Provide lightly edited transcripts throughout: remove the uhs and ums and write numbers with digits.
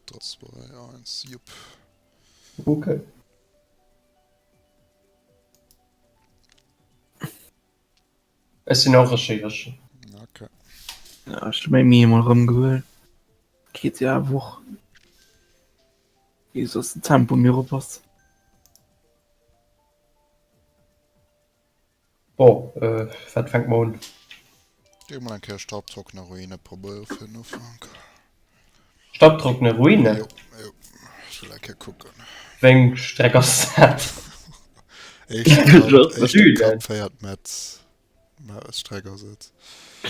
3, 2, 1, jupp. Okay. Ech sinn och e Schéierchen. Okay. Ja, ech hu meng Mie mol erëm gehuel. Geet jo awer och. Wéi soss den Tempo mir erop ass. Bon, wat fänke mer un? Géi mol eng Kéier Staubtrockene Ruine probéiere fir den Ufank. Staubtrockene Ruine? Jo, jo. Ech wëll eng Kéier kucken. Wéi eng Streck ass dat? Éischt Etapp, éischt Etapp, véiert Metz. Streck ass et.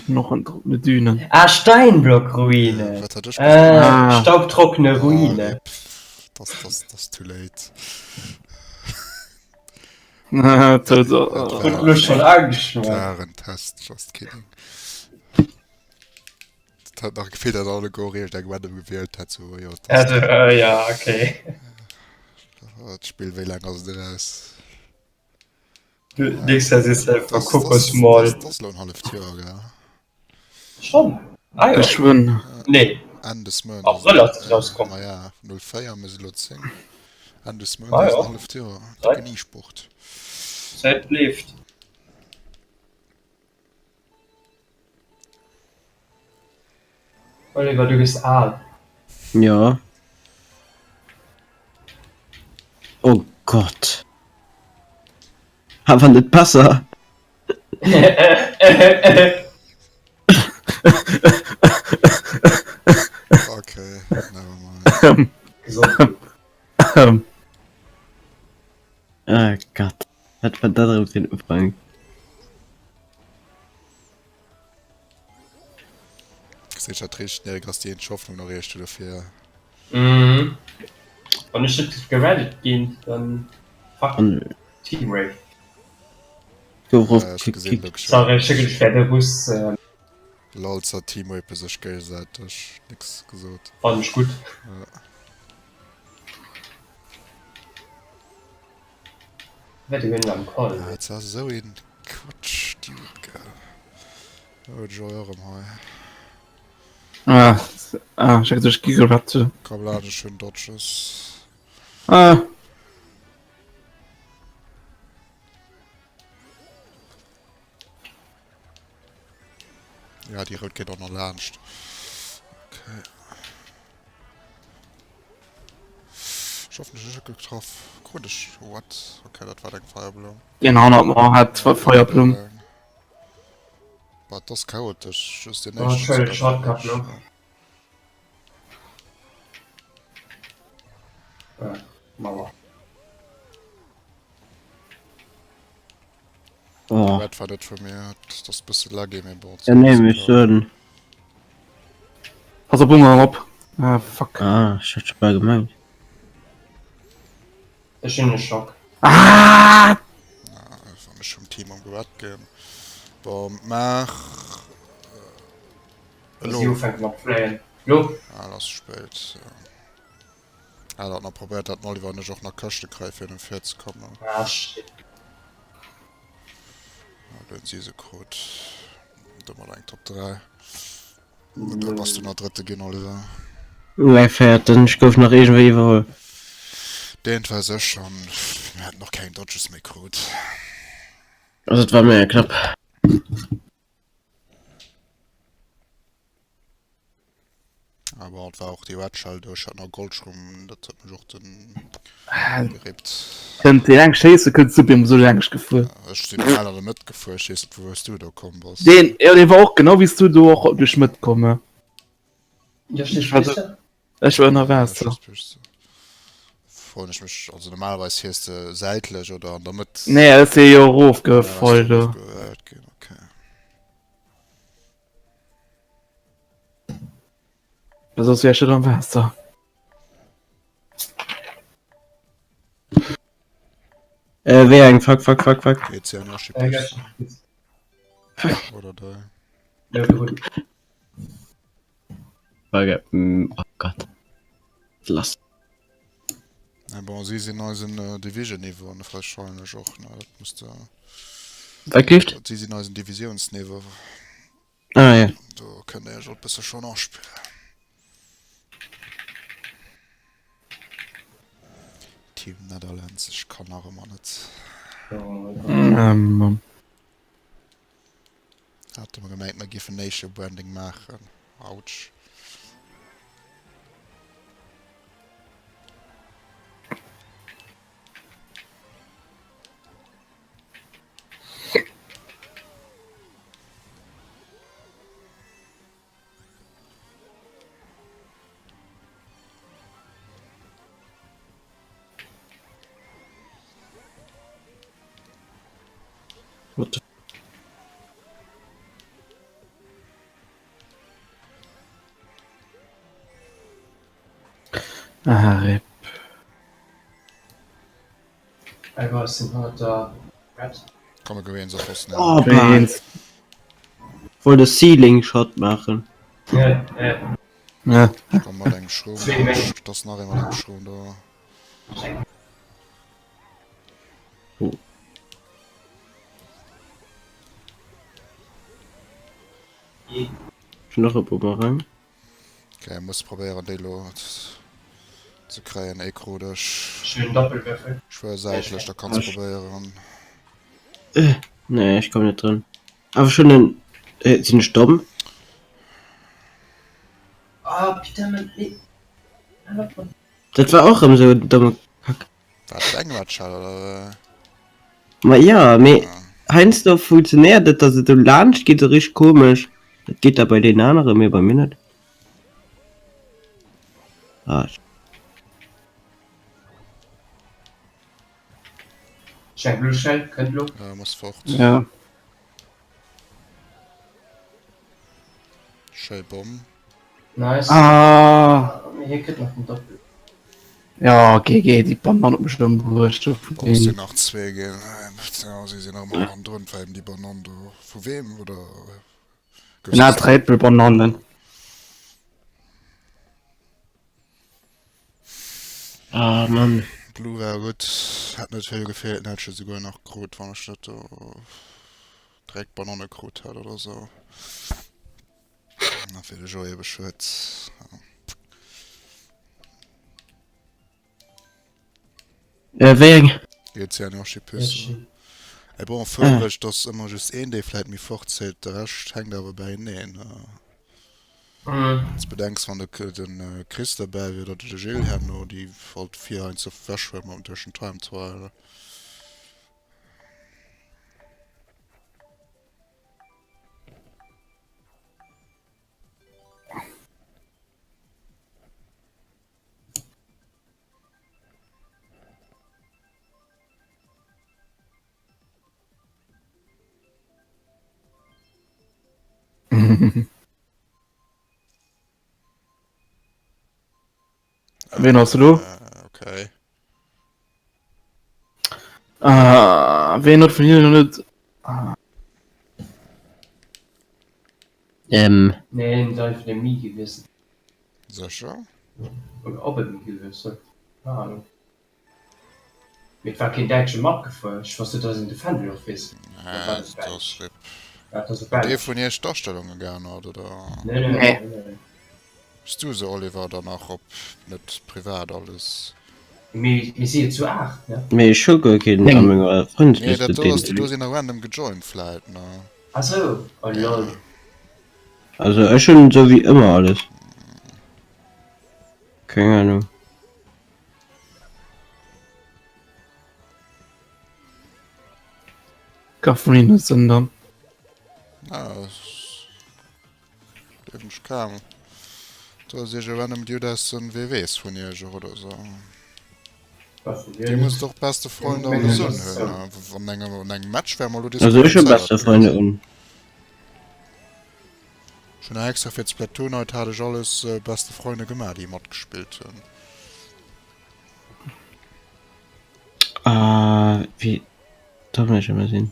Knochentrockene Dünen. Ah, Steinblock-Ruine! Wat hat ech gesot? Ah, Staubtrockene Ruine. Ah, nee, pff, das, das, das too late. Huet lo schon Angscht man. War en Test, just kidding. Dat hat nach gefeelt, dat alleguer iergend eng random gewielt hätt, so, jo, das, Also, äh, ja, okay. dat Spill, wéi laang ass et eraus? Du, nächstes Jahr siehst du einfach Das, das, Kokosmoll. das, das lo en halleft Joer, gell? Schon? Ah jo. Geschwënn. Nee. Enn des Mounts. Abrëll ass et rauskomm. Ma ja, 04, mir si lo 10. Enn des Mounts Ah ass jo. en halleft Joer. Zäit. Décken E-Sport. Zäit leeft. Oliver, du gëss al. Jo. Oh Gott. Awer net besser. Okay, never mind. Gesondheet. Ah Gott. Wat war dat erëm fir en Ufank? Geséich dat richteg, Erik, ass déi eenzeg Hoffnung nach eescht dofir. Mhm. Wann ech net gereddet ginn, dann fuck An Team Rape. gouf Äh, erop ech gesinn gekickt. lo geschwënn. Sorry, ech hu geduecht, wär de Russ. Äh, Lol, zwar Team Rape sech géigesäiteg, nix gesot. Fannen ech gutt. Ja. Wär de Win am Call. Ah, et ass esou een Quatsch, Dude, gell. Oh, Joy erëm hei. Ah, ah, ech hat geduecht, ech gi gerappt. Komm, lad ech hunn Dodges. Ah. Ja, déi rout geet och nach laanscht. Okay. Ech hoffen, ech hunn net getraff. Krut ech. What? Okay, dat war eng Feierblumm. Deen hannert mer hat Feierblumm. Bah, dat ass chaotesch. Just den Oh, éischten. ech huelen Shortcut lo. Ah, Mauer. Oh. Red war net vu mir. Dat ass e bësse laggy, mee bon. Ja, nee, mee ech soen. Pass op Hunger op. Ah, fuck. Ah, ech hat scho bal gemengt. Ech hunn e Schock. Ah! Wann ech vum Team am Red ginn. Bon, maach. Elo. Si ufänken mat fléien. Lo. Ah, dat ass spéit. Hat hat nach probéiert dat den Oliver an ech och nach Këschte kréie fir no vir ze kommen. Ah shit. Ah, do hunn si se krut. Domat eng Top 3. Oder bass du nach Drëtte ginn, Oliver? Nee, Véierten. Ech gouf nach iergendwéi iwwerholl. Deen war sech an mir hätten och keng Dodges méi krut. Also et war mega knapp. Awer et war och déi Red Shell do, ech hat nach Goldschrumm, dat huet mech och den gerippt. Kënnt deen eng schéisse kënnt super emol sou laang gefuer. Ech sinn bal an der Mëtt gefuer, ech weess net vu wou s du do komm bass. Deen jo dee war och genau wéi s du do och duerch d'Mëtt komm. Jo, Ech war do, ech war ënner Waasser. Froen ech mech, also normalerweis fiers de säitlech oder an der Mëtt. Nee ech si jo erofgefall do. Okay. Soss wär ech net am Waasser. Äh, wéi eng? Fuck, fuck, fuck, fuck. Geet se an Yoshi Äh, Püss. Oder dei. Ja, gut. Okay. Mm, oh Gott. Lass. Ja, bon, si sinn eisen äh, Division-Niveau, ne, wahrscheinlech och, ne, dat muss de... Wat leeft? Si sinn eisen Divisiounsniveau. Ah, ja. Do kënnt Dir iech och e bësse schonn aspillen. Team Netherlands, ech kann nach ëmmer net. Mann. Hate mer gemengt mer giffen Nation Branding maachen. Autsch. What the Ah, rip. Awer sinn hannert der Red. Komm, mir goen se Posten. Oh, Mann. Wollt e Ceiling Shot maachen. Ja, ja. Ja. Ech komm mat engem Schroom. Dat ass nach ee mat engem Schroom do. Oh. Schon nach e Bumerang. Okay, muss probéieren déi lo ze kréien. Ee krut ech. Schön Doppelwürfel. Ech fuer säitlech, da kanns probéieren. Äh, nee, ech komm net drun. Awer schon en äh, sinn ech domm? Ah, putain, man, nee. Dat war och erëm sou en domme Kack. Wat eng Red Shell oder wéi? Ma ja, mee heiansdo funktionéiert et, dass et do laanscht geet, sou richteg komesch. Dat geet da bei deenen aneren, mee bei mir net. Ah. Ech Blue Shell kënnt lo. Ja, muss fort. Ja. Schéi Bomm. Nice. Ah. Hie kritt nach den Doppel. Ja, GG, déi Banann huet mech ëmbruecht. Oh, sinn nach zwee ginn. Ja, si sinn nach ëmmer hannendrun, well eben déi Banann do. Vu weem oder? Na, Tréppelbanannen. Ah, Mann. Blue war gutt, hätt net vill gefeelt, den hätt ech esouguer nach krut, wann ech net do direkt Bananne krut hätt oder sou. Na, fir de Joé beschuet. Äh, wéi eng? GC Archipus. Ey, bon, Völrech, ah. dass ëmmer just een, dee vläit méi fort zählt, de Rescht hänkt awer beieneen. Mm. Wann s bedenks, wann de, den äh, Chris derbäi wier oder de Gilles herno, déi halt vier ein ze wegschwëmmen duerch den Time Trial. Wen hast du do? Äh, okay. Ah, ween huet vun hinnen net? Ah. Ähm. Nee, et ass einfach de Mi gewissen. Sécher? Oder ob et Mi gewiss huet, keine Ahnung. Mee et war keen Däitsche matgefuer. Ech wosst net, dass een de Fändel och weess. Nee, dat ass RIP. Huet ee vun iech d'Astellunge geännert, oder? Nee, nee, nee, nee. Hues du se, Oliver, dann nach op net privat alles? Mee mir si jo zu 8, ne? Mee ech hu guer keen a menger Nee, Frëndesliste dat do ass, deen. déi do sinn nach random gejoint vläit, ne? Ah sou, oh lol. Also ech hunn sou wéi ëmmer alles. Keng Ahnung. Ka vun hinne sinn dann. Ah, Dierf ech kaum. Do ass iech e random Dude aus den WWs vun iech och oder sou. Dir musst och beste Freunde alles un hunn. Wann engem an engem Match wär mer elo Also ech hu beste Freunde un. Ech hunn extra fir d'Splatoon Night hat ech alles beste Freunde gemaach déi matgespillt hunn. Ah wéi domm ech ëmmer sinn.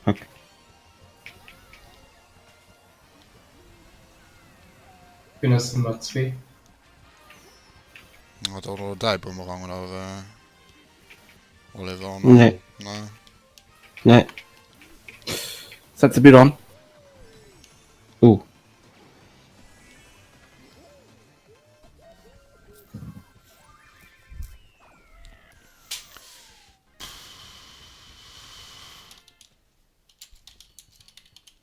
Fuck. Wien ass Nummer 2? Hat och noch däi Bumerang oder wéi? Oliver? Nee. Nee. Nee. Setz de Bild an. Oh.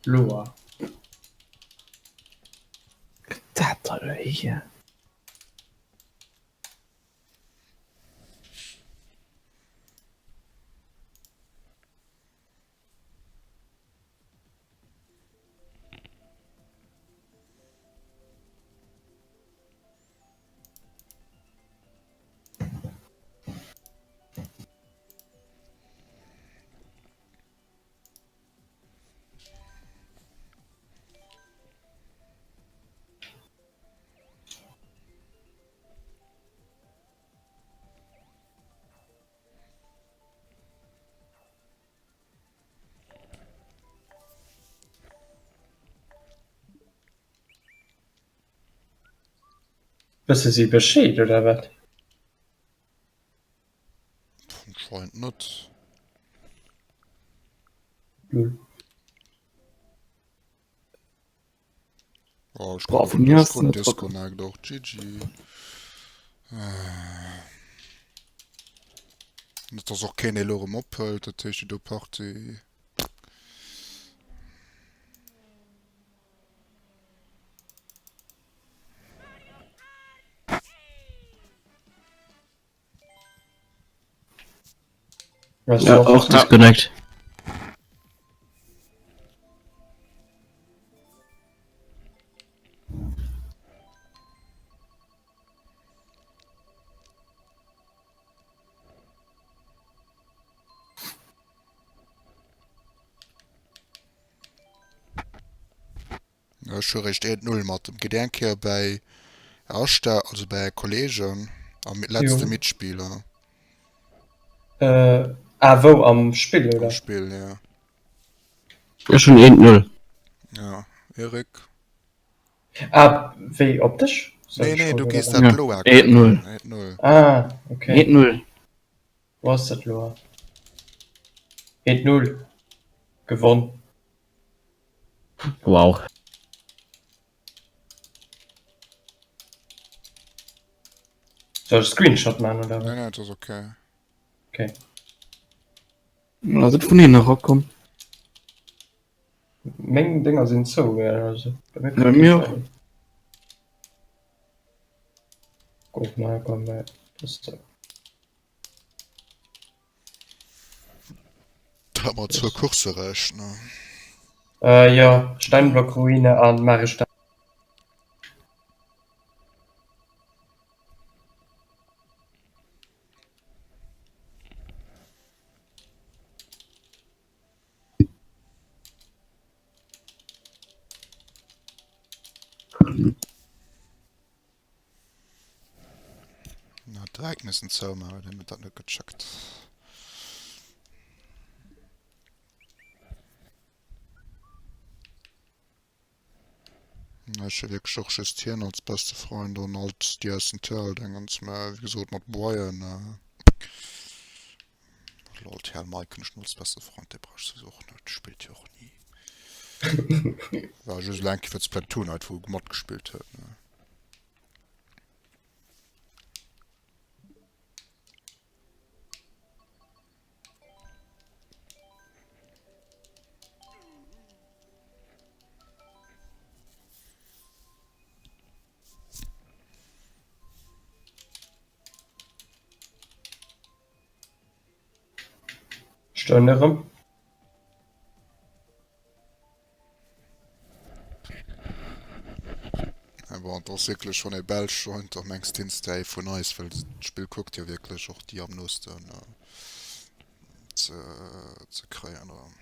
Loa. Dat da elo hier? Wësse si Bescheed oder wat? Anscheinend net. Lul. Oh, ich Boah, krut vun mir ich ass krut net drop. Disconnect och. GG. Äh. Net dass och keen elo erëm ophëlt, dat heescht déi do Partie. Ja, och Disconnect. Ech hu réischt eent Null mat dem. Gitt eng Kéier bäi Ashta, also bäi är Kollegen a letzte Mitspieler. Äh, ah wou am Spill oder? Am Spill, ja. Ech hunn eent Null. Ja, Eric? Ah, wéi op dech? Nee, nee, du gees dat Loa Eent Null. Eent Null. Ah, okay. Eent Null. Wou ass dat Loa? Eent Null. Gewonn. Wow. Soll ech Screenshot man oder Nee, nee, dat ass okay. Okay. Ass et vun hinne erakomm? Meng Dinger sinn zou, also bei mir Bei mir och. Gouf mal komm, das ist zou. Dat mat zwou Coursse recht, ne? Äh, jo, Steinblockruine an magesch Na, direkt missen zoumaachen, den huet dat net gecheckt. Ech hu wierklech och just hien als beste Freund an alt déi aus dem Teil Dingens, mä wéi gesot mat Brian, Lol, Teil Mike hunn ech net als beste Freund, dee brauch ech souwisou och net, spillt jo och ni. War just elo eng Kéier fir d'Splatoon halt, wou e matgespillt huet, ne. Stoen erëm. Ja, bon, et ass wierklech wann ee Belsch joint, da mengs d'Insta ee vun eis, well d'Spill kuckt jo wierklech och déi am noosten ze ze kréien erëm.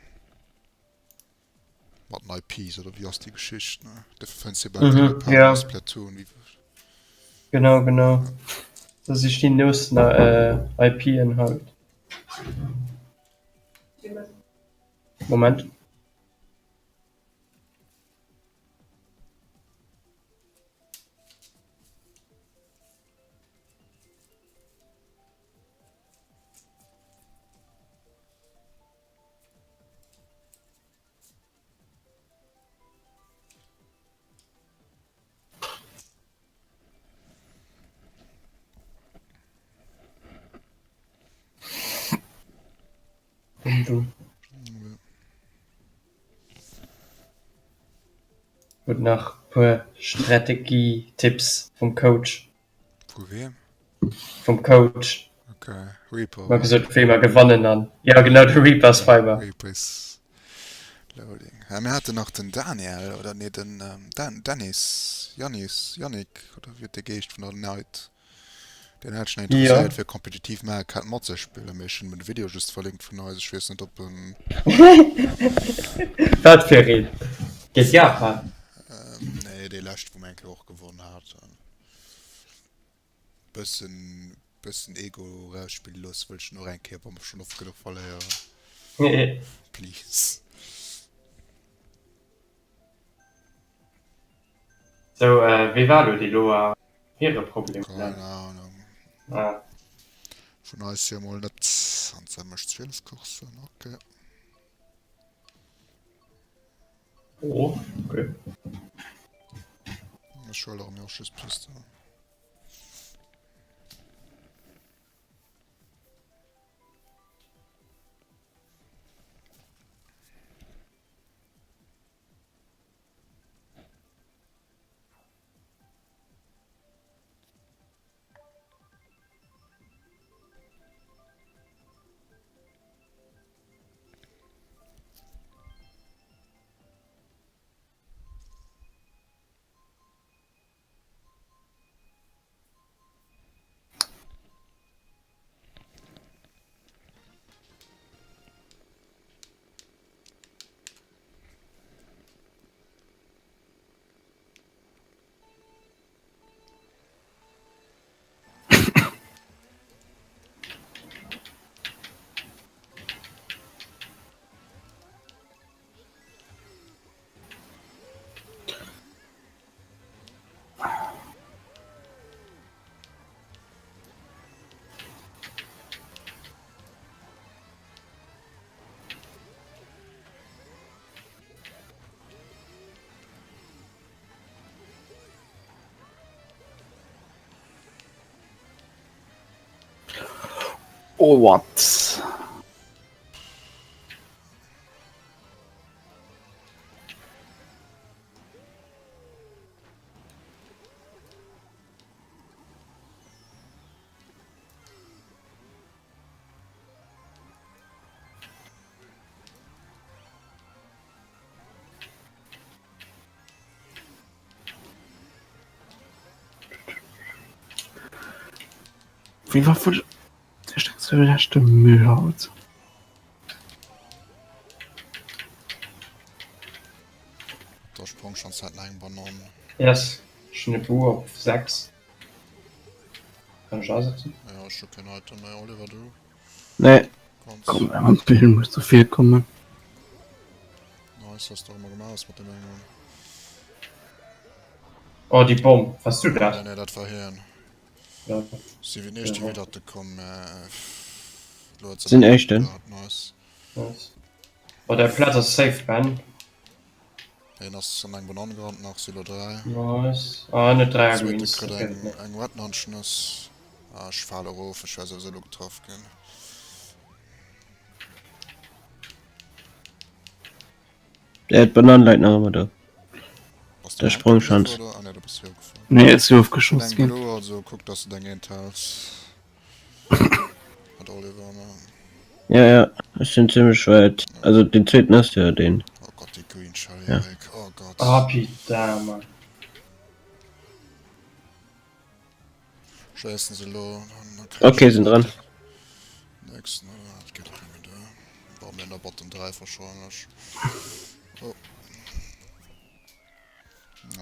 Mat den IPs oder wéi ass déi Geschicht, ne? Dofir fënns de bal keng Mhm, ja. Japaner Splatoon. Wéi Genau, genau. Da sich déi noosten äh, IPen halt. Moment. Dumm. Huet nach puer Strategie-Tipps vum Coach. Vu wiem? Vum Coach. Ok, Reaper. Mer gesot wéi mer gewannen an jo genau de Reaper ass bei mer. Reaper is loading. Ja, mir haten nach den Daniel oder nee den Dan Dennis, Yannis, Yannick oder wéi huet dee geheescht vun der Night. Deen hat sech nach interesséiert fir kompetitiv Mario Kart matzespillen, mee ech hunn em de Video just verlinkt vun eis, ech weess net op en. Wat fir een? Géint Japan? Nee, dee leschte wou mer eng Kéier och gewonn haten. Bëssen, bëssen Ego erausspille loosse wëll ech en och eng Kéier, wa mer schonn oft genuch verléieren. Please. Sou, wéi war elo déi Loa hire Problem? Keng Ahnung. Ah. Vun eis jo mol net. An se mécht 12 Courssen, ok. Oh, ok. Ech huelen erëm jo och just Piste. Oh what? Wéi war vun der leschte Müll haut? Der Sprongschanz hat nach eng Banann. Yes, ech hunn e Bou op 6. Kann ech asetzen? Ja, ech hu keen Item méi. Oliver, du? Nee. Kanns. Komm, eng Bild muss zu vill kommen. Nice, was du auch immer gemacht hast mit dem engen. Oh, déi Bomm. Wars du dat? Nee, nee, dat war hien. Ja. Si wéi nächste ja. wieder komm. Äh, Sinn éischten. Nice. Nice. Oh, der Platz ass safe, Ben. Een ass an eng Banann gerannt nach, si lo 3. Nice. Ah, net 3 Zweete Greens. kritt Okay, eng, net. eng Red Nunchnuss. Ah, ech fale erof, ech wär souwisou lo getraff ginn. Ja, d'Banann läit nach ëmmer do. Bass du Der hänke Sprongschanz. bliwwen, oder? Ah, nee, du bass jo gefuer. Nee, ech si Hun ofgeschoss eng ginn. Blo, also kuck, dass du deng eent häls. Mat Oliver, ne? Ja, ja, ech sinn zimmlech wäit. Also den zweeten ass jo deen. Oh Gott, déi Green Shell, Ja. Erik. Oh Gott. Ah, putain, Mann. Schéissen se elo, dann kritt Okay, sinn dran. Nächsten, oder? Dat geet och net méi duer. Bon, mir hunn der Bottom 3 wahrscheinlech. Oh.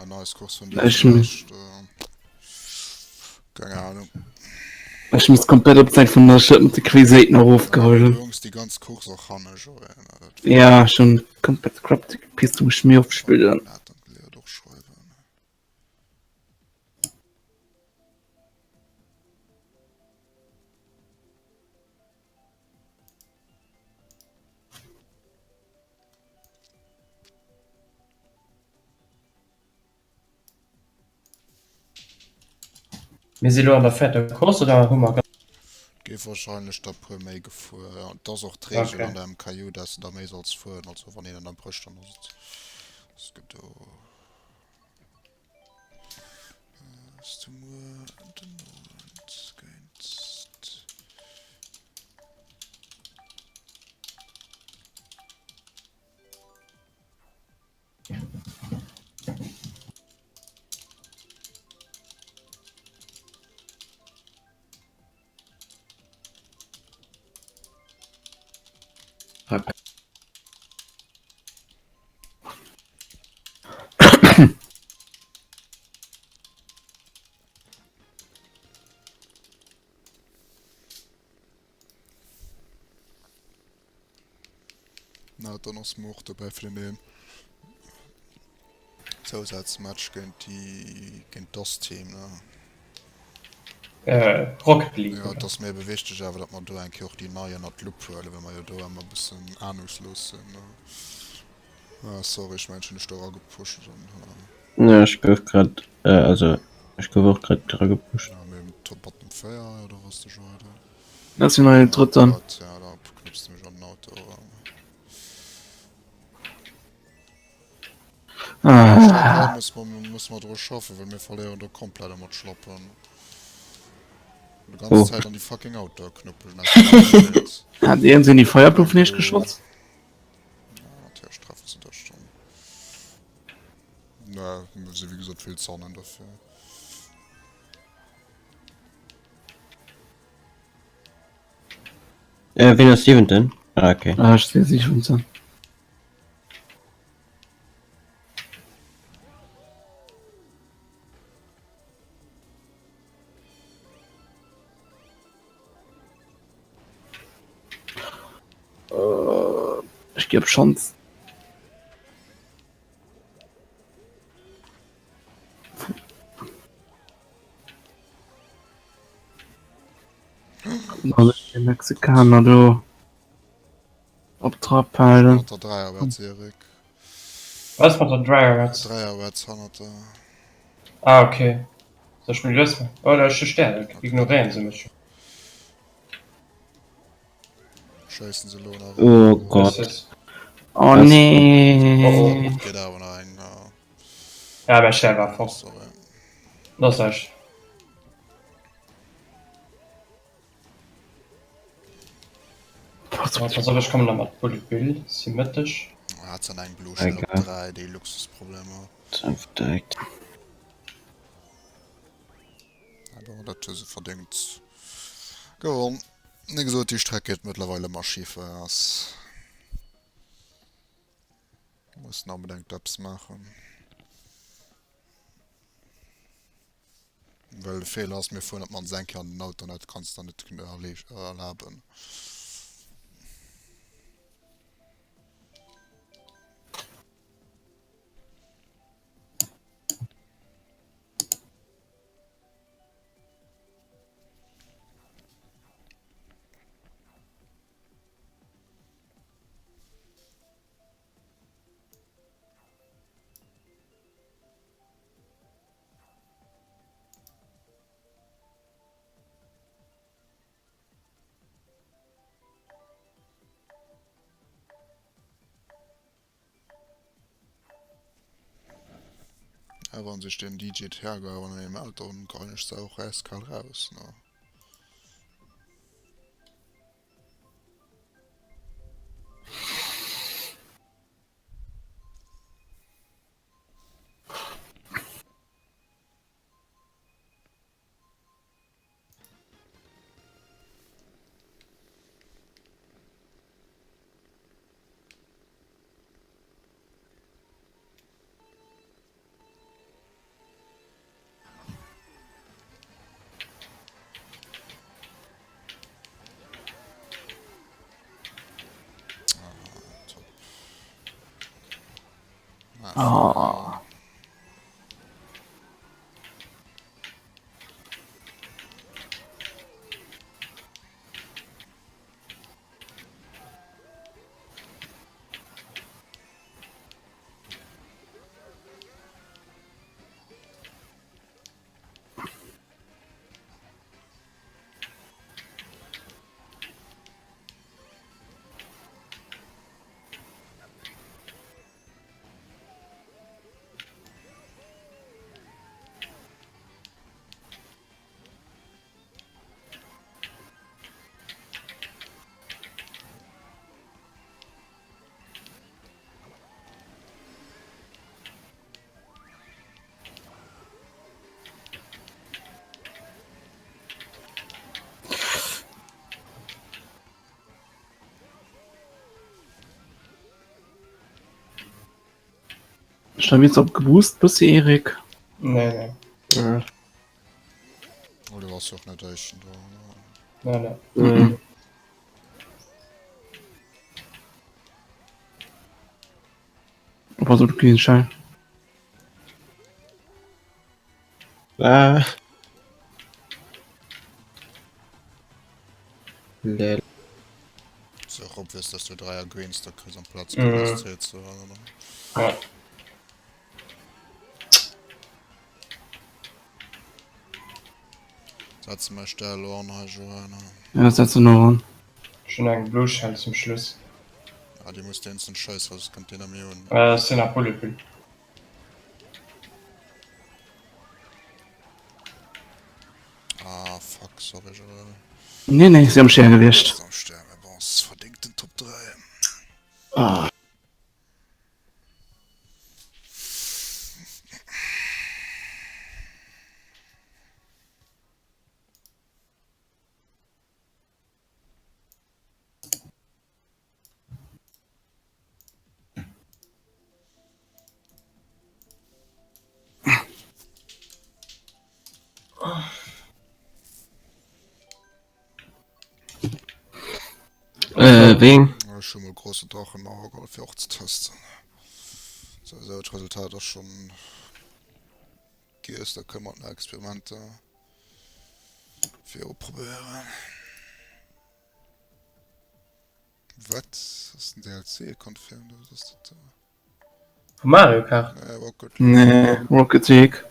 Ah, nice Course vun dir Ech muss- vielleicht. Äh, keine Ahnung. Ech muss komplett op d'Säit vun der Schëpp mat de Queesäiten erofgeholl. Du hungs déi ganz Course och hanne jo. Ja, schon komplett corrupt. Piste muss ich mir opspillen. Dann Lea doch schreiwen. Mir si lo an der véierter Course oder hu mer. Géif wahrscheinlech der puer méi gefuer. Ja, et ass och d'Regel Okay. an der MKU, dass de der méi solls fueren. Also wann een ënnerbrécht, dann ass et ass gedo. Hues du muer den Owend géint. Na, dann ass mer och dobäi fir den een Zousazmatch géint déi géint das Team ne. Äh, Rocket League. Ja, et ass mir ebe wichteg awer, datt mer do eng Kéier och déi nei ënnert d'Lupp huelen, well mer jo do ëmmer e bëssen ahnungslos sinn ne. Ah, sorry, ech mengen ech hunn dech do eragepusht an. Ne, ech gouf grad, äh, also ech gouf och grad eragepusht. Ja, mir hunn Top Bottom 4 oder was de Joie do. Dat sinn neie Drëtten. Ja, da knupps de mech an den Auto eran. Ah. Muss man, muss man dru schaffen, well mir verléieren do komplett ëmmer d'Schlappen. Die ganze oh. Zeit an die fucking Auto knuppeln. Hat een sinn die Feierprouf nicht geschwatzt? Ja, natürlich treffen sie das schon. Na, sie wie gesagt viel Zannen dafür. Äh, wien ass siwenten? Ah, okay. Ah, ech si siwenten. Ech gi op Schanz. De Mexikaner do op Trab halen. Mat der Dräierwärts, Erik. Was mat der Dräierwärts? Dräierwärts hannert der. Ah, okay. Soll ech méi lues maachen? Oh, da ech de Stär, ignoréieren se mech. Schéissen se elo nach. Oh Gott. Oh nee. Geet awer nach eng. Ja, mäi Stär war fort. Sorry. Lass ech. Pass op, ech kommen da mat Bullet Bill, si mëtteg. Hat se an eng blo Schell op 3, déi Luxusproblemer. Direkt. Awer dat hu se verdéngt gewonn. Wéi gesot, déi Streck geet mëttlerweil ëmmer schif ass. Mussen onbedéngt eppes maachen. Well de Feeler ass, mir fueren op d'mannst eng Kéier an den Auto an dat kanns de der net erlaben. A wann sech den DJ Thiago awer nach eemol mellt, dann geien ech se och äiskal raus, ne? Oh. Ech hat jetzt op gewusst bëssi Erik. Nee, nee. Ja. Oh, du warst jo och net éischten do. Nee, nee. Mhm. Pass op, du kriss en Schell. Ah. Lel. Ist ja auch obvious, dass du Dreier Greens da kriegst am Platz Mhm. zählt zu oder? Ja. Setzen wir Stell an, hei Joanna. Ja, setze noch an. Schon eng Blue Shell zum Schluss. Ja, die muss den instant scheiß, weil sonst kommt den am un. Äh, sind nach Bullebill. Ah, fuck, sorry, Joel. Nee, nee, si am Stär gewiescht. Ass am Stär, mä bon, ass verdéngten Top 3. Ah. Äh, ween? Ech hu mol grossen Drachen nach ageholl fir och ze testen. Sou, sou, d'Resultat ass schonn giess, da kënne mer nach Experimenter viru probéieren. Wat? Ass den DLC confirmed oder wat ass dat do? Vu Mario Kart? Nee, Rocket League. Nee, Rocket League.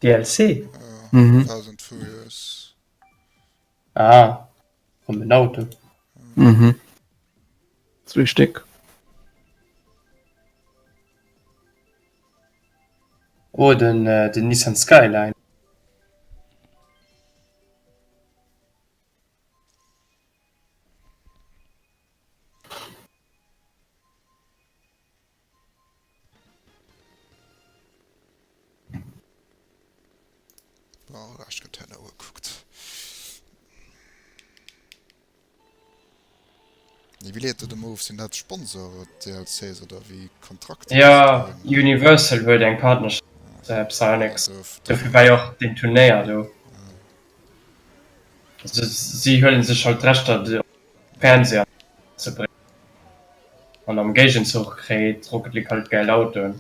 DLC? Ja, Mhm. Fast and Furious. Ah, vun den Auto. Mhm. Zwee Stéck. Oh, den, äh, den Nissan Skyline. Bon, ech gëtt herno gekuckt. Nee, wéi leet dat ëmmer of? Sinn dat Sponsor-DLCs oder wéi Kontrakter? Ja, Universal huet eng Partnerschaft mat Psyonix. Dofir war jo och deen Turnéier do. Also si huelen sech halt d'Rechter de op de Fernseher ze bréngen an am Géigenzuch kréit Rocket League halt gäil Autoen.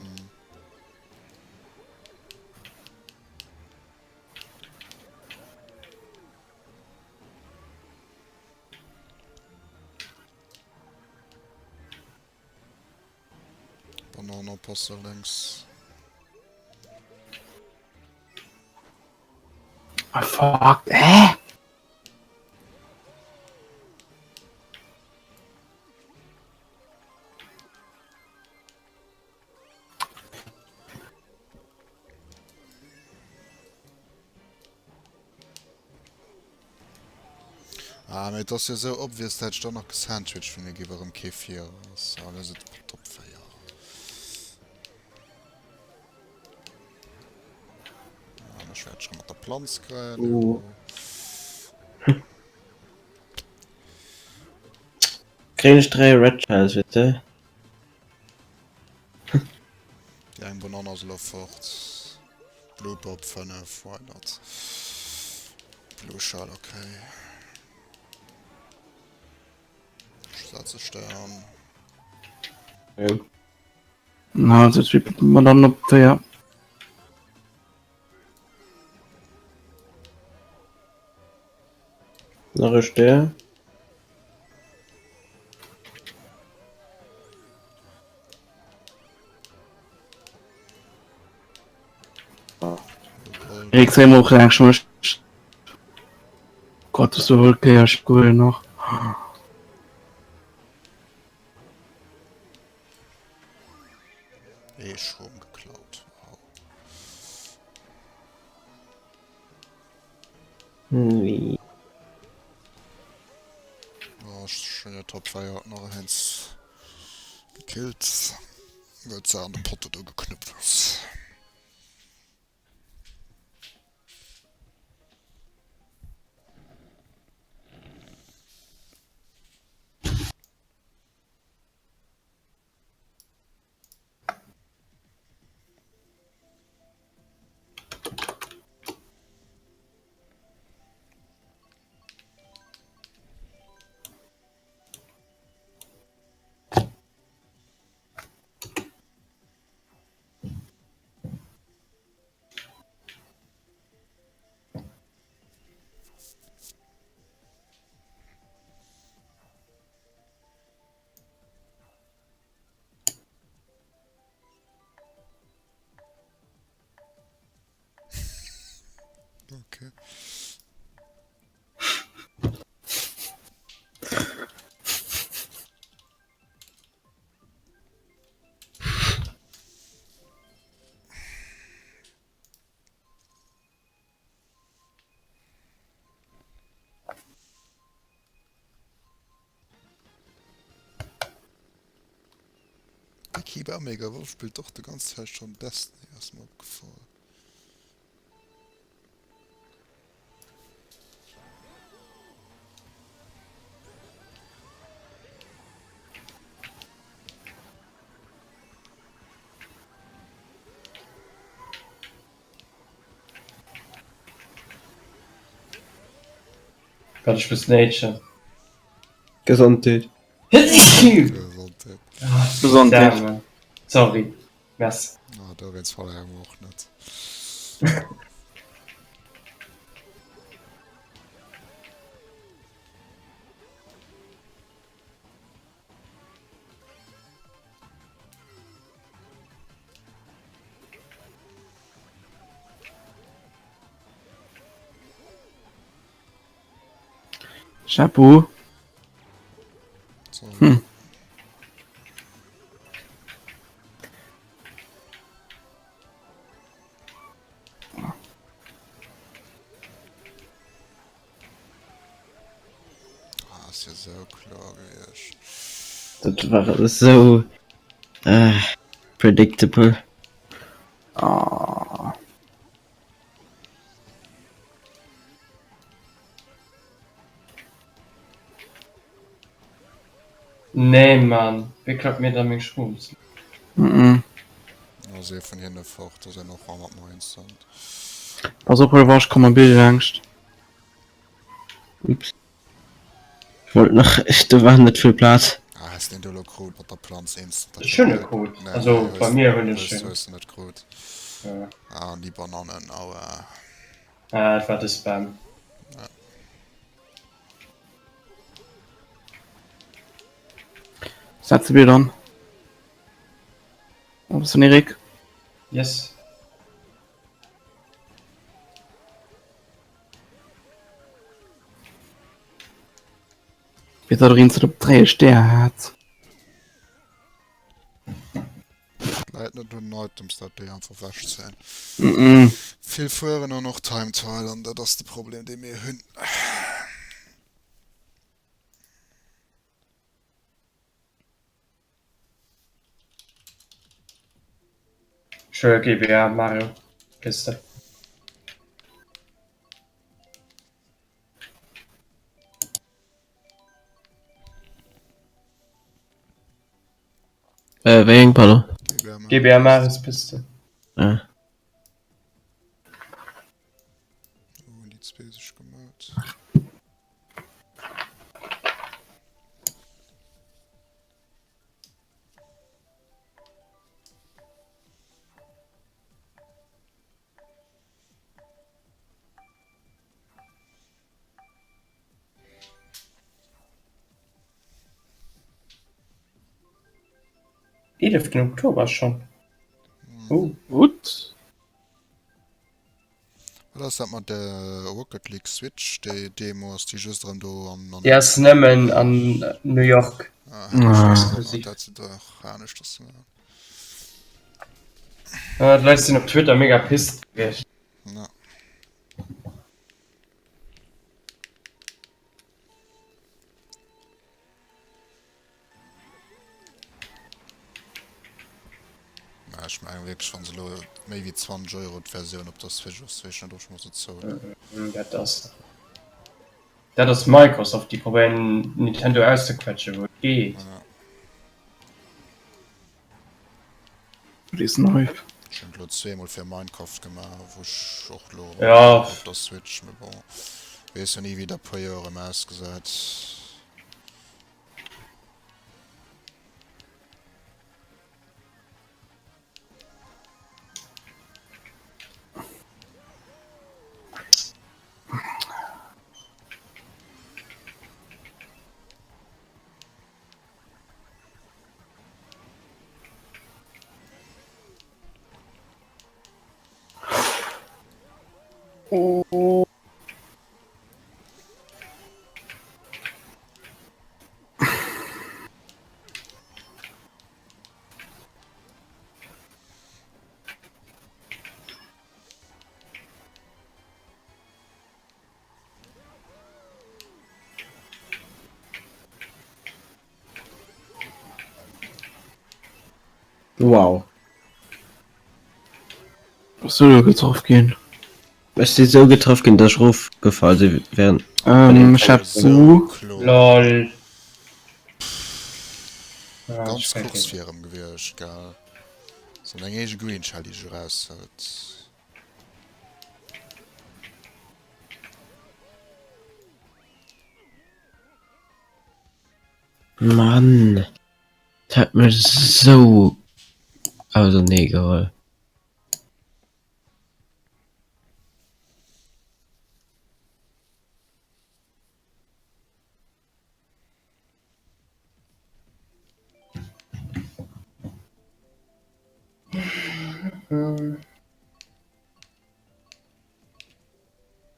Banane oppassen lénks. Ah fuck, hä? Ah, mee et ass jo sou obvious, dat hätt ech dann nach gesandwiched, wann mir géif erëm kee vir ass. Ah, lo ass et Top 4. Ah, ech wäert schon mat der Planz kréien. Oh. Kréien ech 3 Red Shells, bitte? Déi eng Banann ass elo fort. Blue Bob 5, why not? Blue Shell, okay. Ech setze Stern. Jo. Na, also jetzt wie man dann op 4. Nach e Stär. Erik sei och eng schon Gott du wol Kéier geholl nach. Ee Schrom geklaut. Wow. Nee. Oh, schöne Top 4 hat nach eins gekillt. Weil se an de Potte do geknüpft ass. Okay. De Kiba Omega Wolf spillt och de ganz Zäit schon Destiny, ass mer opgefall. Gott, ech muss néitschen. Gesondheet. Gesondheet. Gesondheet. Sorry. Merci. Ah, dowéinst verléiere mer och net. Chapeau. So. Hm. Ah, ass jo sou kloer gewiescht. Dat war alles sou äh, predictable. Ah. Nee Mann, wéi klappt mir da meng Shrooms? Mhm. Ass ee vun hinne fort, ass een och mat mer instant. Pass op, Oliver, ech komme Bild langscht. Ups. Ich wollt nach, do war net vill Plaz. Ah, has den do lo krut mat der Planz instant? Ech hunn e krut. Nee, Also nee, bei hues, mir hunn ech hues, en. hues de net krut. Ja. Ah, an déi Banannen, aua. Ah, et war de Spam. Ja. Setze Bild an. Wo bist du, Erik? Yes. Wéi datt een op 3 Stär hat. Läit net un den Items, dat déi einfach wechzéien. Mm -mm. Vill fueren an och Time Trial an dat ass de Problem dee mir hunn. Sure, GBA Mario Piste. Äh, wéi eng, pardon? GBA Maris Piste. Ah. Wo hunn déi zwee sech gemellt? Eeleften Oktober schonn? Oh. What? Wat ass dat mat der Rocket League Switch? Déi Demo ass déi just erëm do an an Déi ass nëmmen an New York. Ah, hätt ech Ah. exklusiv. Dat se dach aneschters maachen. Ah, d'Leit sinn op Twitter mega pissed gewiescht. Ja. Mä ech mengen wierklech, wann se elo méi wéi 20 Euro d'Versioun op der Switch ass, weess ech net, ob ech mer se zouen. Dat ass dat ass Microsoft, déi probéieren Nintendo auszequetschen, wou et geet. Ja. Déi neu. Ech hunn et elo zweemol fir Minecraft gemaach, wou ech och elo Ja. op der Switch, mee bon, weess jo ni wéi dat puer Joer erëm ausgesäit. Oh. Wow. Bass du do getraff ginn? Ech si sou getraff ginn, dass ech rofgefall si während. Ähm, ech hat Sou Bu. kloer. Lol. Ah, Ganz ech kurz verginn. virem gewiescht, gell? Sou eng eege Green Shell, déi sech eraushëlt. Mann, dat hat mech sou ausernee geholl.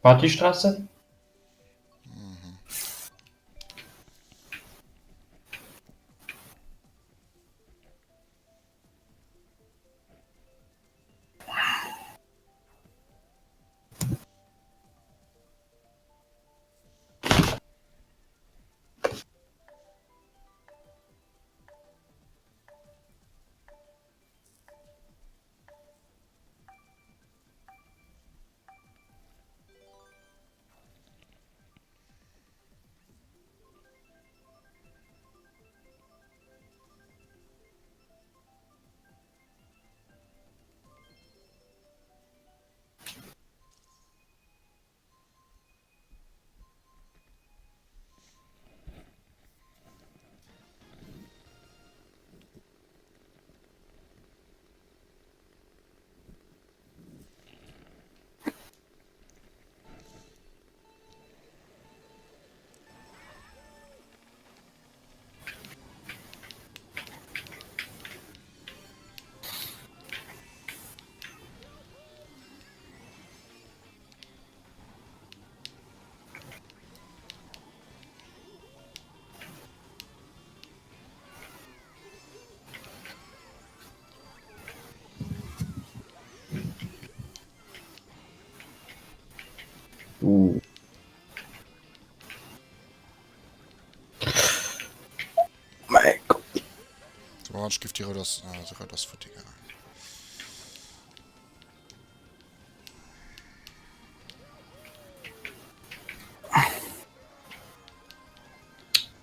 Partystraße? Uh. Mäi Gott. Orange giff déi rout ass, ah, déi rout ass futti gaangen.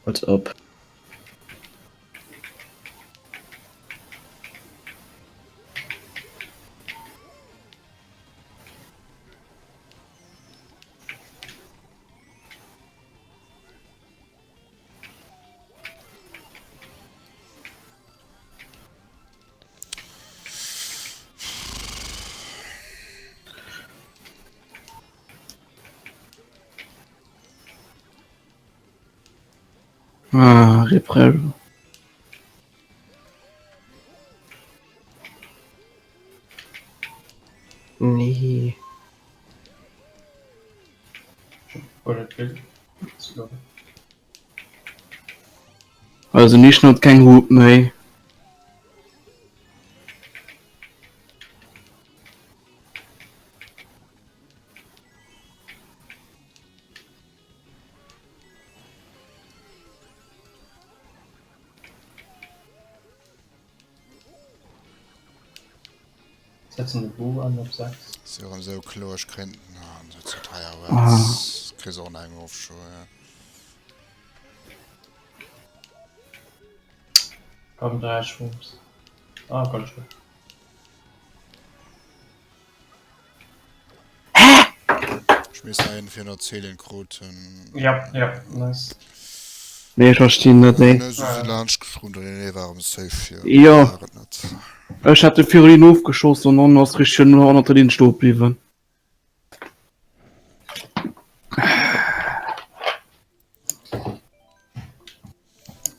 Als ob. Ah, Reprel. Nee. Also nicht not keng Hut méi. Setzen de Bo an op 6. Ass jo erëm esou kloer, ech kréien, ah, dat ass ze teier, Ah. wat? Kriss och nach eng Offshore, ja. Komm 3 Schwumms. Ah, Goldschmidt. Ech misst nach een 410 kruten. Ja, ja, nice. Nee, ech verstinn net, nee. Ne, se si laanscht geschrunnt an nee war erëm safe fir. Jo. War et net. Ech hat de virun ofgeschoss an dann ass richteg no hannert der Linn stoe bliwwen.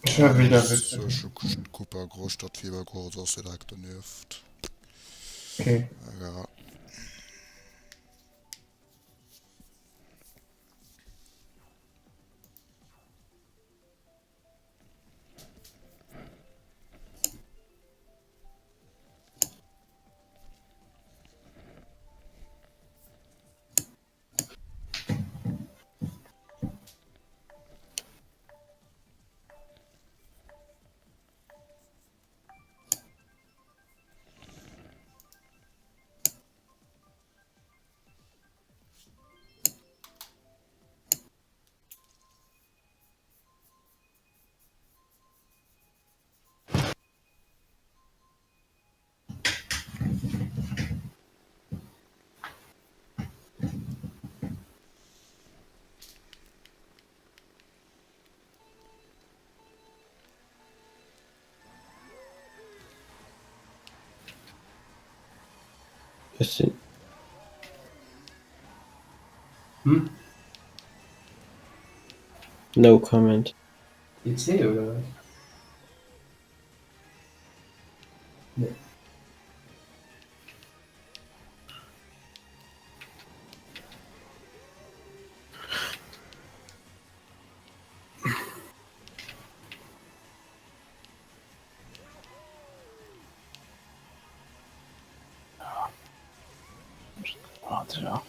Ech hör wieder So, ech hu Cooper Großstadtfieber geholl, ass jo direkt donieft. Okay. Egal. Ech sinn. Hm? No comment. PC oder wat? Nee. Ja.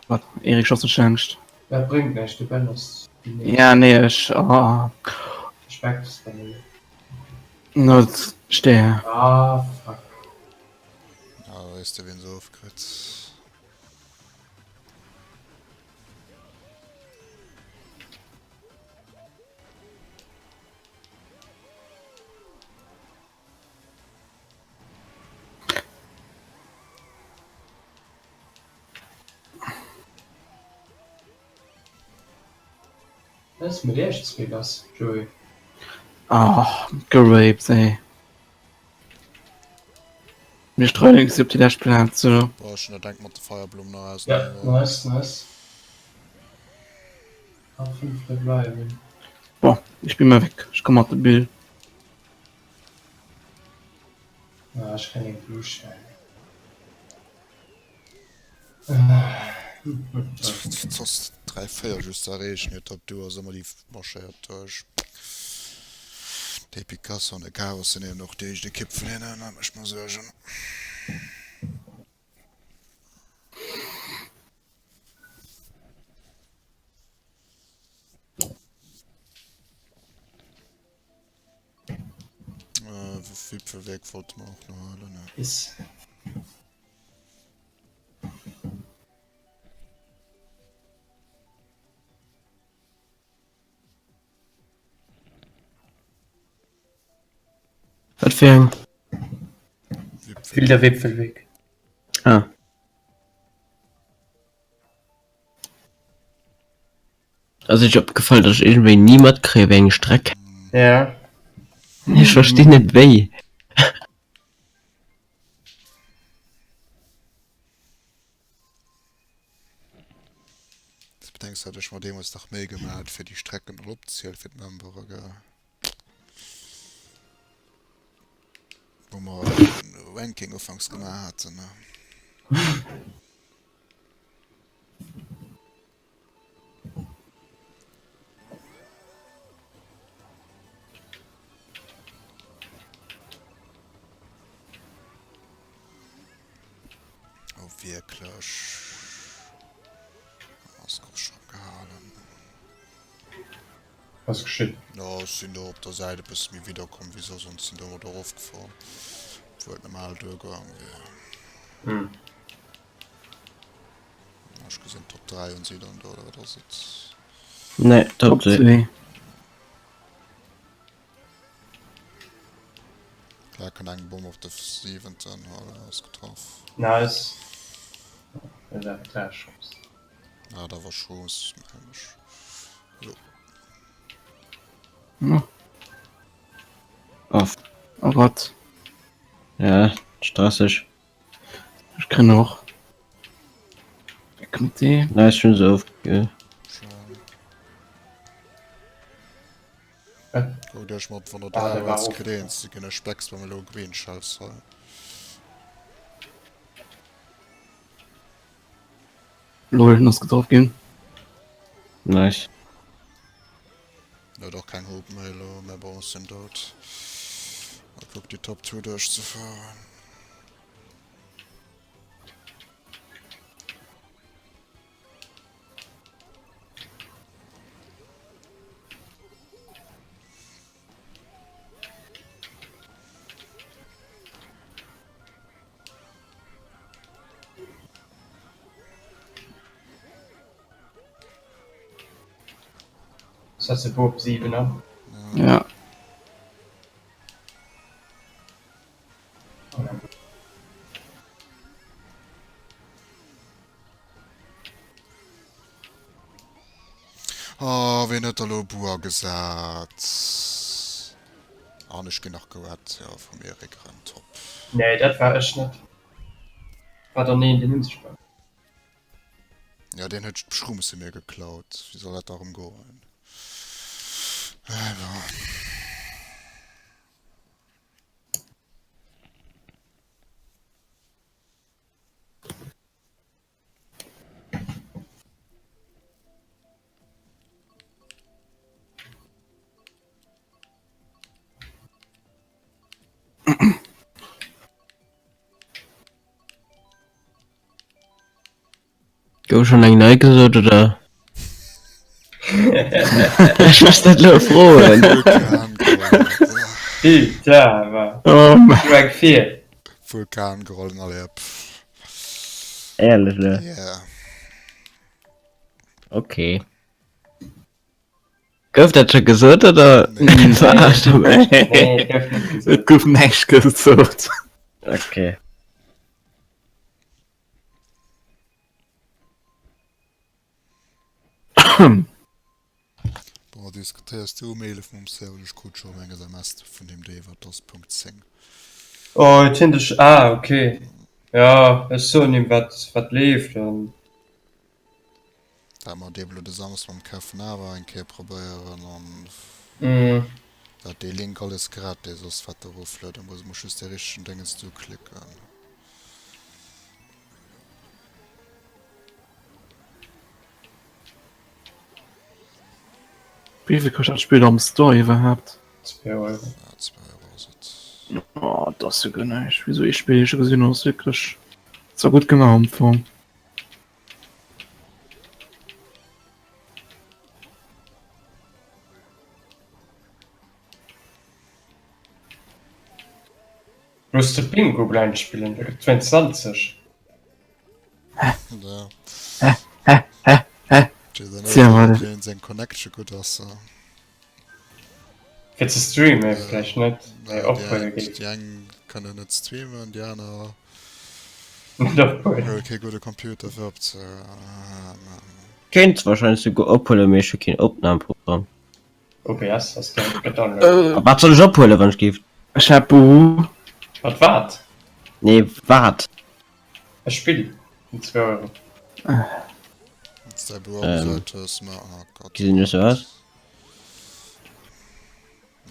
Wat? Erik, schoss mech Angscht. Dat bréngt näischt, de Ben ass déi nächst. Ja, nee, ech. Oh. Respekt ass bei mir. Not stär. Ah, fuck. Ah, weess de, wien se ofkritt. Wat ass mat iech zwee lass, Joé? Oh, geraped, ey. Mir streiden si op déi lescht Plaz, so. Boah, ech hunn dat enk mat de Feierblumm nach Ja, ausenaner. nice, nice. A fünfte bleiwen. Bon, ich bin mal weg. Ich komm mat de Bill. Ah, ech kréien eng Blueschell. Soss 3, 4 just erreechen iert op du ass ëmmer déi marschéiert duerch. De Picasso an de Chaos sinn eben och déi éischt Ekipp vun hinnen, dat mécht mer Suergen. Äh, Wipfelweg wollte mer och nach huelen, ne? Is. Wat fir eng? Wilder Wipfelweg. Ah. Ass iech opgefall, dass ech iergendwéi ni matkréie wéi eng Streck? Ja. Ech verstinn net wéi. Bedenks hat ech mer deemools nach Méi gemaat fir déi Strecken all opzezielen fir d'Membere gell. Wou mer den Ranking ufanks gemaach haten ne. Oh wierklech? Ass gouf schon gehalen. Was geschitt? Jo, ech sinn do op der Säit e bësse méi widderkomm wéi soss an sinn domat erofgefuer, obwuel et normal duergaang wier. Hm. Ech gesinn Top 3 hunn si dann do, oder wat ass et? Nee, Top Top 2. 2. Klar kënnt eng Bomm op de siwenten, voilà, ass getraff. Nice. Dat war Chance. Ah, da war Chance, mengen ech. Jo. Oh. Off. Oh Gott. Ja, stresseg. Ech kréien och. Weg mit dir. Nice, schon se ofge. Schön. Wat? Kuckt iech mat, wann der Ah, 3 der war Reds och. kritt eens ze ginn. Ech specks beim elo Green Shells hei. Lol, en ass getroff ginn. Nice. Huet och keng Hope méi elo, mä bon, ech sinn dout. Mol kucken déi Top 2 duerchzefueren. Setze Bo op 7 an. Ja. Oh, ween huet da lo Bu agesat? An ech ginn nach gewatt, jo, vum Eric erëm, top. Nee, dat war ech net. War dann een, deen unsichtbar war. Ja, deen huet d'Schrummse mir geklaut. Wéi soll dat da erëm goen? Eh bon. Gouf schon eng nei gesot oder? Ech muss dat lo froen. Putain, wa. Oh Mann. Du eng Fir. Vulkangrollen, Alter. Pff. Ehrlech lo? Yeah. Okay. Gouf dat scho gesot oder verarscht der mech? Nee, et gouf net gesot. Et gouf näischt gesot. Okay. Bon, diskutéiers du um 11 mam Serge? Ech krut scho eng SMS vun him déi iwwer dass Punkt 10. Oh, et hien dech. Ah, okay. Ja, ech soen him wat wat leeft an. Dat mer et eben elo de Samsden mam Kev awer eng Kéier probéieren an dat dee Link alles gratis ass wat de eroflueden muss, muss just dee richtegen Déngens do klicken. Wéi vill kascht dat Spill am Store iwwerhaapt? 2 Euro. Ja, 2 Euro ass et. Oh, dat ass jo guer näischt. Wéi sou ee Spill, déi ech scho gesinn hunn, ass wierklech zwar gutt gemaach am Fong. Muss de Bingo blind spillen, da gëtt 22. Hä? Hä? Hä? Hä? Hä? Ziel mal. Seng Connection gutt ass. Fir ze streamen vläicht net, mee ophuele geet. Déi eng kënnen net streamen, déi aner Net ophuelen. hu kee gudde Computer fir opze. Kéint wahrscheinlech souguer ophuelen, mee ech hu keen Opnahmeprogramm. OBS ass do gedownloadet. A wat soll ech ophuelen, wann ech géif? Ech hat Buhu. Mat wat? Nee, wat? E Spill vun 2 Euro. Ähm, gesinn ech sou aus?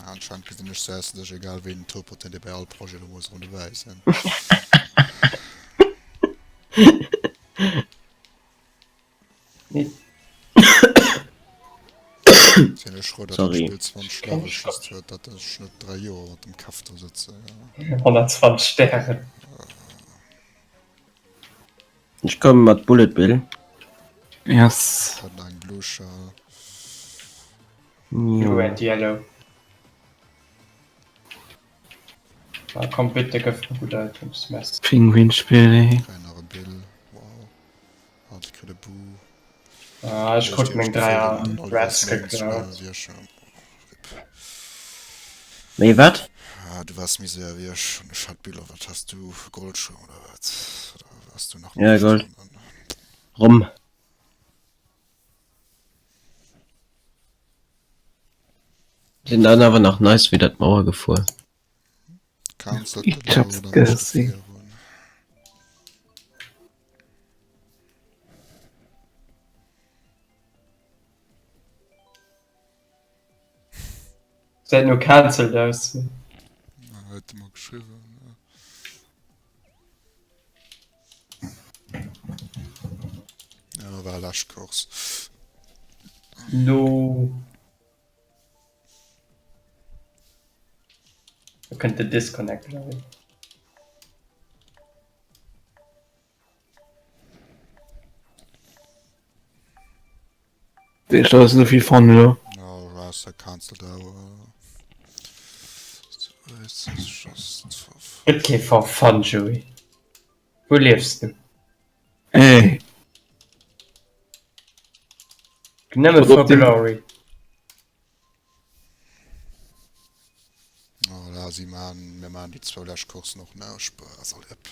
Anscheinend gesinn ech sou aus, datt ech egal wéi den Topert huet, dee bei all Projet elo muss erëm dobäi sinn. Sinn ech frou, datt dat Sorry. Spill 20 Level just huet, datt ech net 3 Joer mat dem Kaff do sëtzen. 120 Stären. Ech komme mat Bullet Bill. Yes. Hat nach eng Blue Shell. Blue Jo. and Yellow. Ah, komm bitte gëff mir gutt Items, merci. Pinguinspill, ey. Kréien nach e Bill. Wow. Hat kritt e Boo. Ah, ech krut meng 3 Rats geklaut. Méi wat? Ah, du wars méi séier wéi ech an ech hat Biller. Wat has du? Goldschung oder wat? Oder wars du nach Ja, Gold. Rom. Sinn dann awer nach nice widder d'Mauer gefuer. Ich hab's gesehen. Säit no cancelled aus. Huet e mer geschriwwen. Ja, war lescht Course. No. Da kënnt de Disconnect oder wéi? Dee ass esou vill fun elo. Ja, Racer cancelled out. It's just for fun. Gëtt kee for fun, Joey. Wou liefs du? Ey. Nëmme Pass op, for den- glory. Si maachen, mir maachen déi zwou lescht Courssen och nach. Spaass all Ëpp.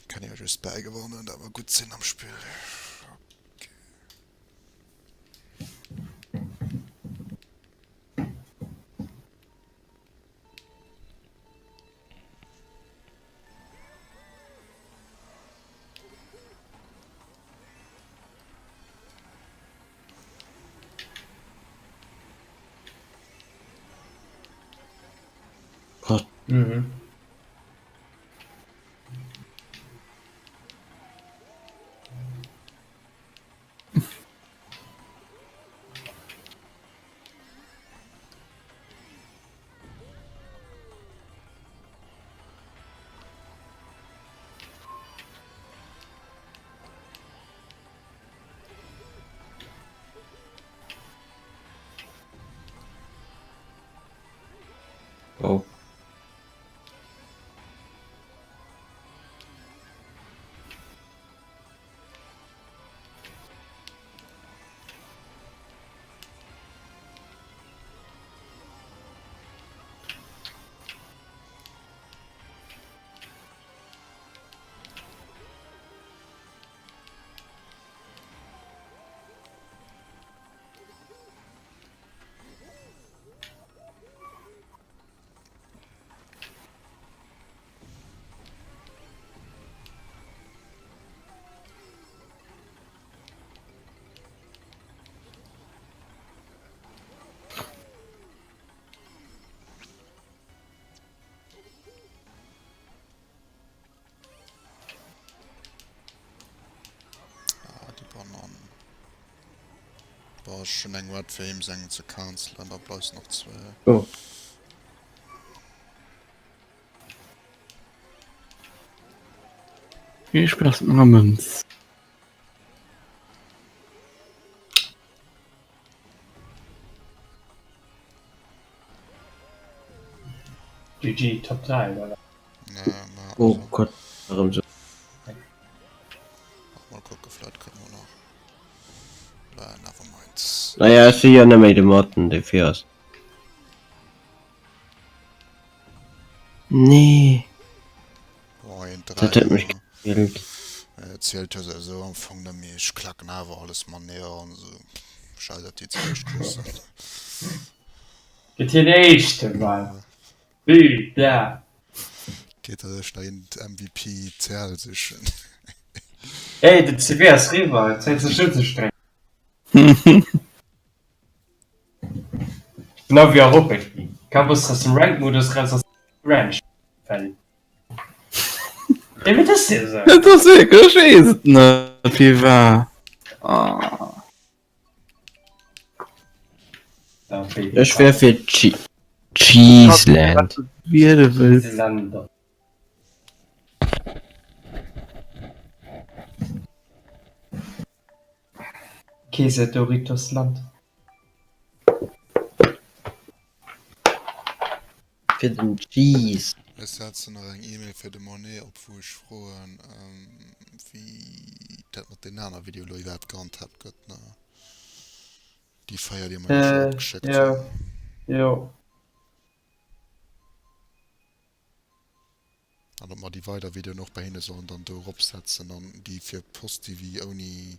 Kann jo just bäigewannen, dat mer gutt sinn am Spill. Okay. Gott. Mhm. Oh. Ah, déi Banann. Boah, ech hunn eng Red fir him seng ze cancelen, da bleiws nach zwee. Oh. Vill Spaass mat menger Mënz. GG, Top 3, oder? Nee, ma Oh also. Gott, erëm sou. Mol kucke, vläit kënne mer nach. Bah, never mind. Naja, ech si jo net méi de Martin, dee vir ass. Nee. Boah, een Dat huet 3, mech gekillt. Zielt jo souwisou am Fong net méi. Ech klacken awer alles manéier an esou. Scheiss op déi zweet Course. Gëtt hien Éischte, Mann. Putain. Geet der sech nach een MVP CL sichen. Ey, den CW ass riwwer, et Zäit sech unzestrengen. Genau wéi a Rocket League. Kaum bass de aus dem Ranked-Modus raus ass Ranch fällig. Ey, wat ass dee esou? Et ass wierklech, ech weess et net wie war. Ah. Ech wär fir Cheeseland. Wie de wëlls. Käse Doritos Land. Fir den Cheese. Ech setzen nach eng Email fir de Monet op wou ech froen wéi dat mat den aner Videoen elo iwwerhaapt gehandhabt gëtt ne déi 4 déi mer jo scho geschéckt hunn. Jo. An ob mer déi weider Videoen och bei hinne sollen dann do eropsetzen an déi fir Post TV ouni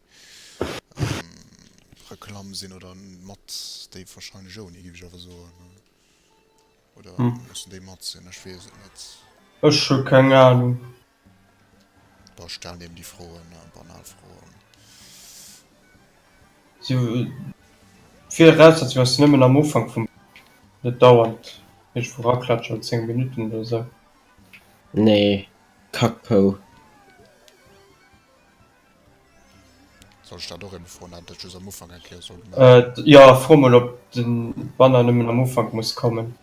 Reklamm sinn oder mat, déi wahrscheinlech ouni, géif ech awer soen. Oder mussen déi mat sinn? Ech weess et net. Ech hu keng Ahnung. Bon, ech stellen eben déi Froen, banal Froen. Si Viraussetzung ass nëmmen am Ufank vum net dauernd iergendwou raklatschen an 10 Minutten oder sou. Nee, Kackpou. Soll ech dat och eben froen, dat dat just am Ufank eng Kéier soll gemaach ginn? Jo, fro mol ob de Banner nëmmen am Ufank muss kommen.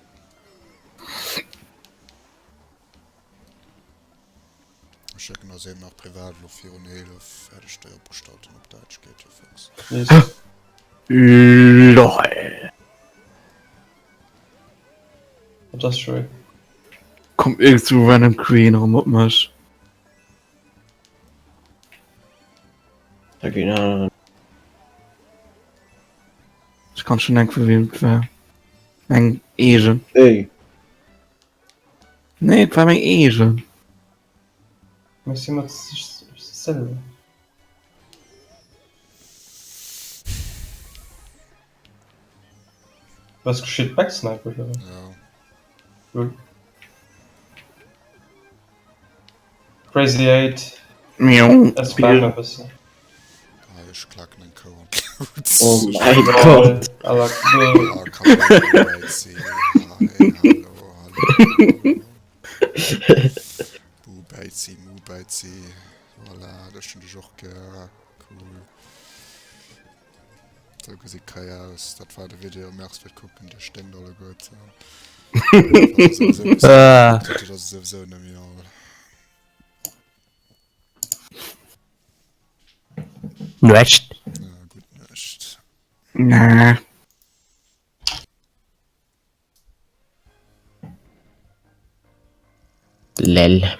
Ech schécken ass eben nach privat elo virun 11 fäerdeg déi opgestallt hunn op Däitsch geet jo fix. LOL. Wat ass Joé? Kommt iergend sou random Queen erëm op mech. Da ginn aneren. Ech kann schon denken vu wem et war. Eng eegen. Ey. Nee, et war meng eegen. Mee si mat sech selwer. Was geschitt? Backsniper oder wat? Ja. Lol. Crazy 8 Miau. Es spam e bëssen. Ah, ech klacken eng Kou an d'Luut. Oh mein Gott. Aller Ah, komm, Bäizi. Ah, hey, hallo, hallo. Bu Bäizi, Mu Bäizi. Voilà, dech hunn ech och gär. Cool. Sou gesi Kei aus. Dat war de Video. Merci fir d'Kucken, Dir sténkt alleguerten. Ah. Dat ass souwisou net méi all. Nuecht. Ja, gutt Nuecht. Na. Lel.